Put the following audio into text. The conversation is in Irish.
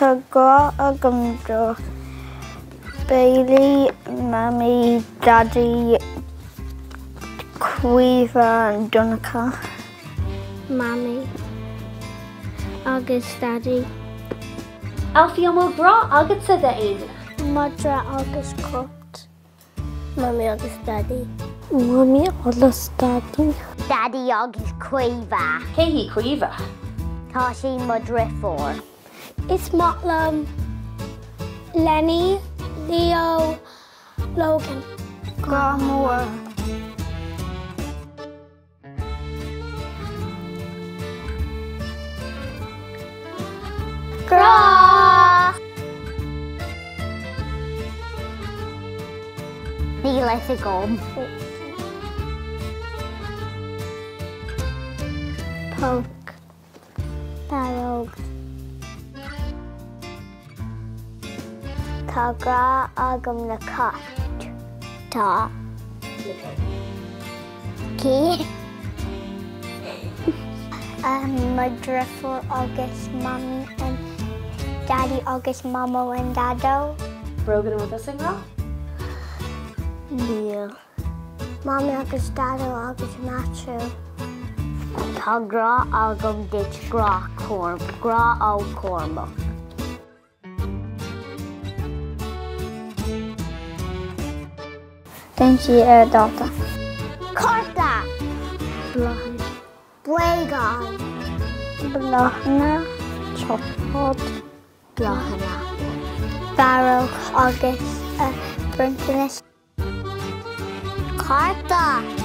Tá grá agam do Bailey, Mamaí, Daidí, Caoimhe, Donncha. Mamaí agus Daidí. Alfie, an bhfuil grá agatsa d'aon duine? Madra agus cat. Mamaí agus Daidí. Mamaí agus Daidí. Daidí agus Caoimhe. Cé hí Caoimhe? Tá sí mo dhriofúr. Is maith liom Lenny, Leo, Logan. Grá mór. Grá! Níl a fhios agam. Póg. Barróg. Tá grá agam na cait. Tá. Cé? Mo dhriofúr agus Mamaí and Daidí agus Mamó and Daideo. Brogan, an bhfuil tusa i ngrá? Níl. Mamaí agus Daideo agus Maitiú. Tá grá agam duit grá grá ó Cormac. Déan sí ar dáta. Cárta! Bláthanna. Bréagáin. Bláthanna. Seacláid. Bláthanna. Barróg agus bronntanas. Cárta!